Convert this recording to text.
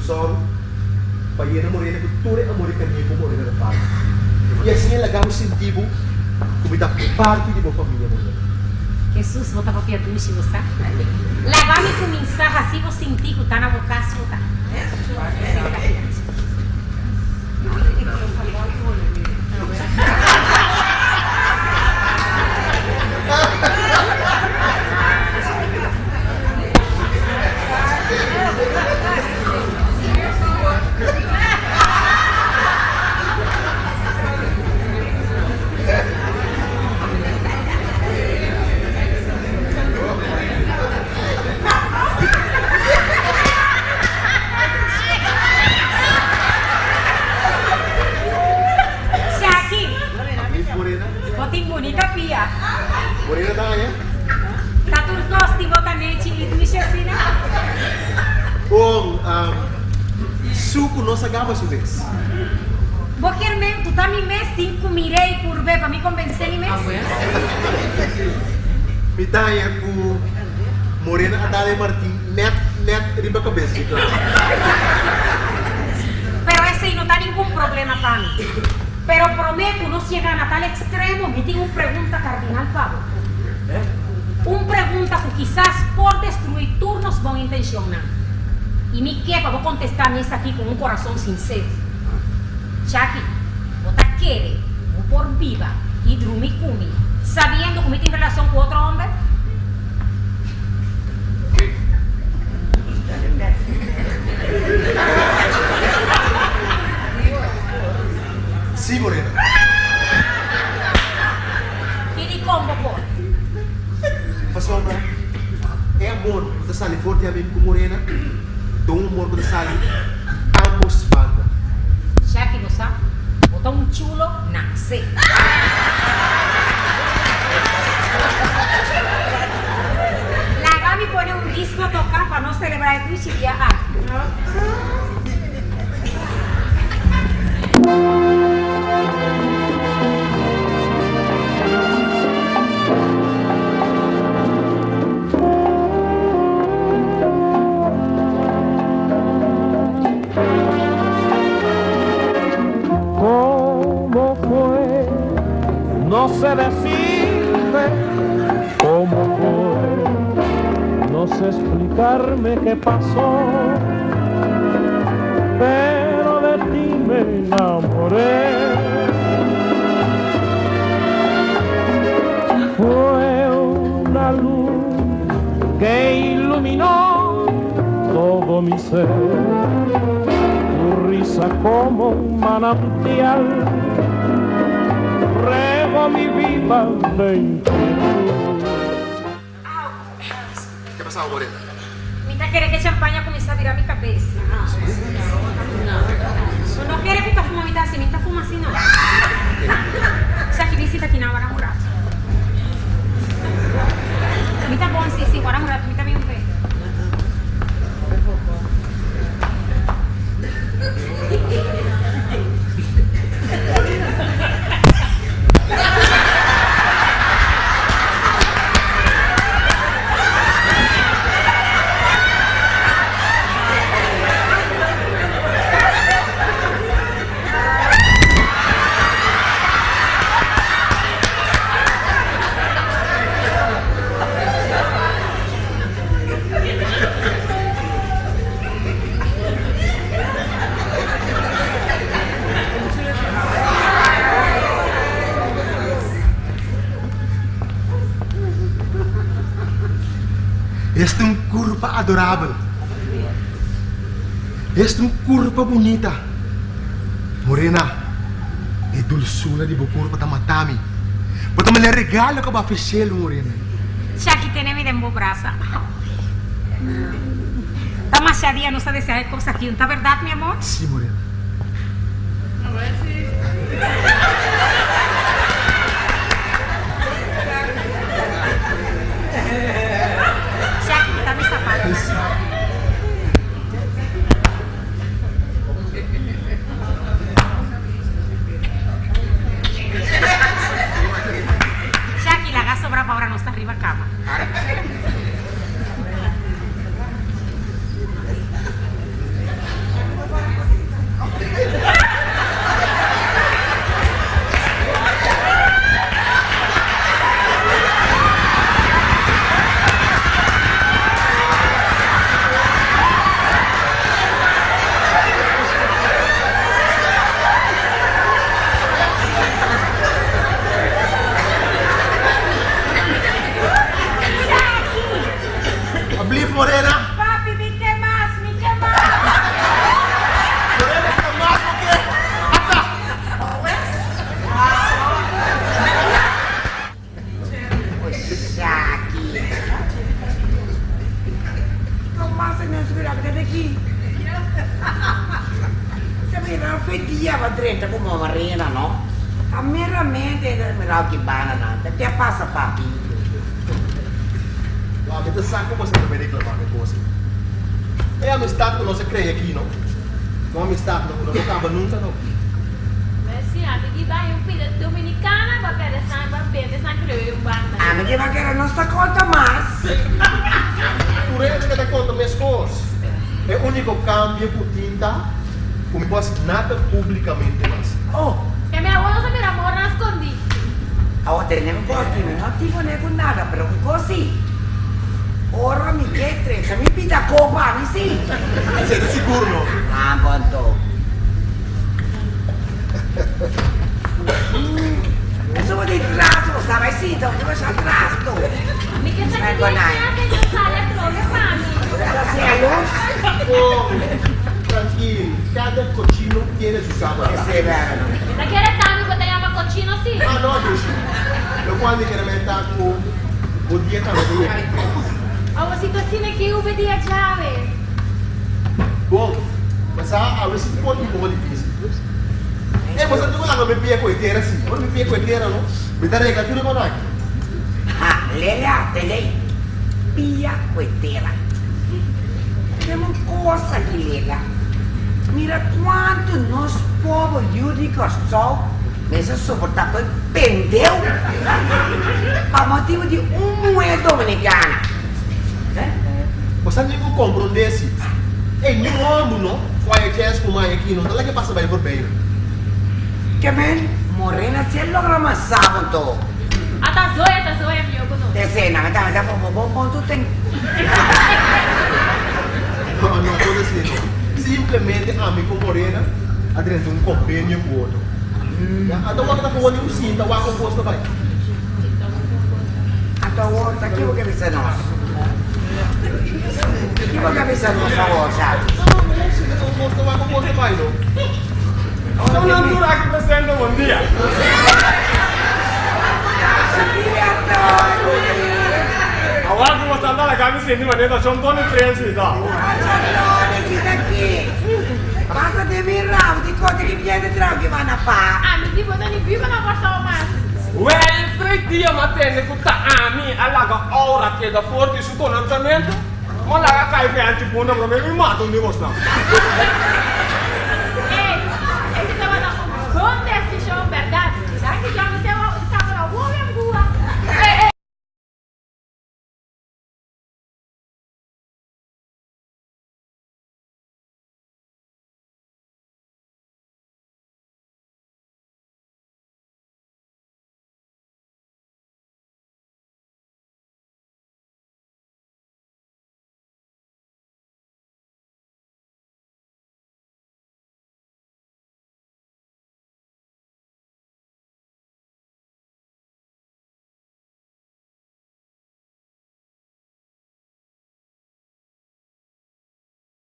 sòru pa yena Morena ku tur e amor i kariño ku Morena ta falta. I asina laga bo sinti bo ku mi ta parti di bo famia, Morena. Hesus, bo ta papia dushi, bo sa. Laga mi kuminsá hasi bo sinti ku ta na bo kas bo ta. Shaki, bo tin bunita pia. Ta tur kos di bo ta nechi i dushi asina? Bon, suku no sa gaba su mes. Bo kier men ku ta mi mes tin ku mir'é i purb'é pa mi konbensé mi mes? Mi ta haña ku Morena a dal e martin nèt nèt riba kabes di Clara. Pero esei no ta ningun problema pa mi. Pero promé ku nos yega na tal ekstremo mi tin un pregunta kardinal pa bo. Un pregunta ku kisas por destruí tur nos bon intenshonnan. I mi ke pa bo kontestá mi esaki ku un korason sinsero. Chaki, bo ta kere ku bo por biba i drumi ku mi sabiendo ku mi tin relashon ku otro hòmber? Sí, Morena. I dikon bo por? Pasobra e amor ku ta sali for di ami ku Morena ta un amor ku ta sali di ambos banda. Shaki bo sa, bo ta un chulo nase. Laga mi pone un disco toka pa nos celebra e dushi dia aki. Como fue? No sé decirte cómo fue, no sé explicarme qué pasó, pero de ti me enamoré. Fue una luz que iluminó todo mi ser, tu risa como un manantial regó mi vida de inquietud. Ke pasaba Morena? Mi ta kere ke champaña kuminsá bira mi kabes. Bo no kere ku ta fuma mi ta hasi, mi ta fuma si no. Shaki bisita kinan wara un rato. Mi ta bon si, si, wara un rato, mi ta bin un pe. Esta un curpa adorabel. Esta un curpa bunita. Morena, e dulzura di bo curpa ta mata mi. Bo ta manda regalo cu bo a ofrecel, Morena. Shaki tene mi den bo brasa. Ta masha dia nos ta desea e cos aki, ta berdad mi amor? Si, Morena. Shaki kita mi zapatonan. Shaki laga sobra pa ora nos ta riba cama. dushi. Ta mira fe dia ba drenta ku Morena no. Ta meramente e ta mira ki banda nan ta ke pasa papi. Wak, mi ta sa ku boso ta bai reklamá mi kos ei. E amistad ku nos a krea aki no, un amistad no ku no por kaba nunka no. Mercy, ami di bai un pida dominicana pa perde san pa bende san creo un banda. Ami di bakera no sta konta mas. Tur hende ke ta konta meskos. E uniko kambio ku tin ta ku mi por hasi nada publikamente mas. Oh. E mi awo nos a mira amor nan skondí. Awo tene un kos di mi no tin pone ku nada pero un kos si. Ora mi ke tresa mi pida kopa mi si. Esei ta sigur no. Ah bon to. Eso bo tin trasto bo sa bai sinta bo tin masha trasto. Mi ke sa ki dia ki ase yo sali atrobe pa mi. Ta celos. Bon, trankil, kada cochino tiene su sábana. Esei bera no. Mi ta kere tambe bo ta yama cochino si. Ah no, Dushi. Locual mi kere menta cu bo dia tambe ta yega. Awo si ta asina ki ube dia djawe. Bon, ma sa awe si por un poco dificil. Ey, bo sa tin cu laga mi pia cu e tera si. Ora mi pia cu e tera no, mi ta regla tur e con aki. Ha, Lelia, tende ey. Pia cu e tera. Tende un cos aki, Lelia. Mira cuanto nos pober yu di Corsou mester soporta cu e pendeu pa motibo di un muher dominicana. Bo sa tin ku komprondé si e niun hòmber no ku haya chèns ku maya aki no ta laga pasa bai forbei no. Ke men Morena si a logra masá bo anto. Ata zoya ta zoya mihó ku nos. Esei nan a dame ta bo bo bon tu ten. No no no ta asina no. Simplemente ami ku Morena a drenta un kombenio ku otro. Ya ata wak ta pone un sinta wak kon kos ta bai. Anto awor ta kibo ke bisa nos? Kibo ke bisa nos awor, Xavi? Son nan tur aki presente bon dia. Awor ku bo ta laga mi sinti manera ta Shon Tony Prince ta. Pasa den mi rabo di kote ki biente trao ki manda pa. Ami di bo ta ni biba na Kòrsou mas. Wèl, frei dia m'a tende ku ta ami a laga Aura keda for di su konosementu, m'a laga kai fènchi punda promé mi mata un di bosnan. Ey, esei tabata un bon desishon, bèrdat? Danki John José.